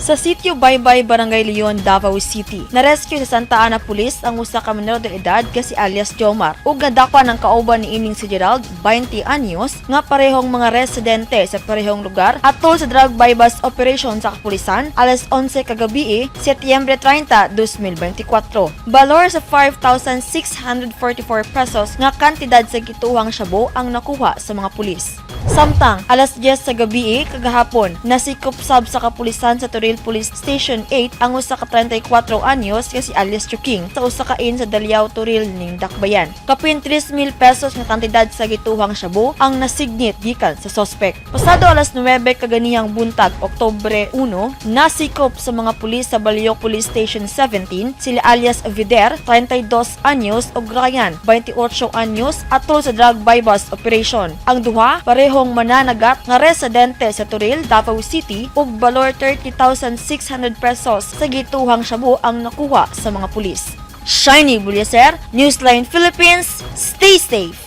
Sa Sitio Baybay, Barangay Leon, Davao City, narescue sa Santa Ana Police ang usa ka menor de edad nga si alias Jomar ug nadakpan ang kauban ni ining si Gerald, 20 anyos, nga parehong mga residente sa parehong lugar atol sa drug buy-bust operation sa kapulisan alas 11 kagabi, Setyembre 30, 2024. Balor sa 5,644 pesos nga kantidad sa gituhang shabu ang nakuha sa mga pulis. Samtang alas 10 sa gabi kagahapon, nasikop sab sa kapulisan sa Toril Police Station 8 ang usa ka 34 anyos nga si alias Chuking sa usa ka inn sa Daliao, Toril ning Dakbayan. Kapin 3,000 pesos nga kantidad sa gituhang shabu ang nasignit gikan sa sospek. Pasado alas 9 kaganihang buntag, Oktubre 1, nasikop sa mga pulis sa Baliok Police Station 17 sila alias Vider, 32 anyos, ug Ryan, 28 anyos, atol sa drug buy-bust operation. Ang duha parehong mananagat nga residente sa Toril, Davao City, ug balor 30,600 pesos sa gituhang shabu ang nakuha sa mga pulis. Shiny Bulyaser, Newsline Philippines, stay safe!